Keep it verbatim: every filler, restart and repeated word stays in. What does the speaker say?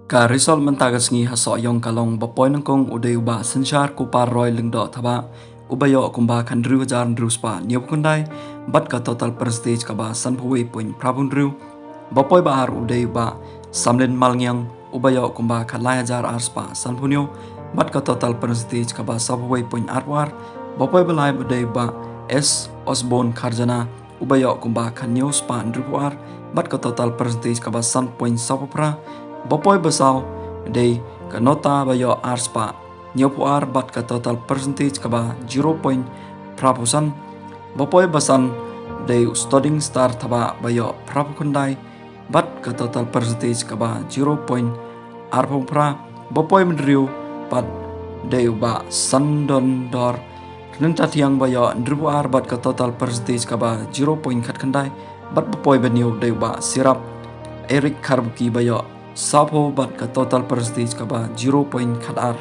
Ka result mynta ka sngi ha Sohiong ka long ba poi nyngkong u dei u Bah Synshar Kupar Roy Lyngdoh Thabah, uba ïoh kumba khathynriew hajar hynriew spah hynñiewphew khyndai bad ka total percentage kaba sanphew wei point phra hynriew. Ba poi ba ar u dei u Bah Samlin Malngiang, uba ïoh kumba khatlai hajar ar spah sanphew hynñiew bad ka total percentage kaba sawphew wei point arphew ar. Ba poi ba lai u dei u Bah S Osborne Kharjana, uba ïoh kumba khathynñiew spah hynriewphew ar bad ka total percentage kaba san point sawphew phra. Ba poi ba saw u dei ka Nota, ba ïoh ar spah hynñiewphew ar bad ka total percentage kaba zero point phraphew san. Ba poi ba san u dei u Studding Star Thabah, ba ïoh phraphew khyndai bad ka total percentage kaba zero point arphew phra. Ba poi ba hynriew pat u dei u Bah Sandondor Ryntathiang, ba ïoh hynriewphew ar bad ka total percentage kaba zero point khatkhyndai. Bad ba poi ba hynñiew u dei u Bah Sirap Eric Kharbuki, ba ïoh sawphew bad ka total percentage kaba zero point khatar.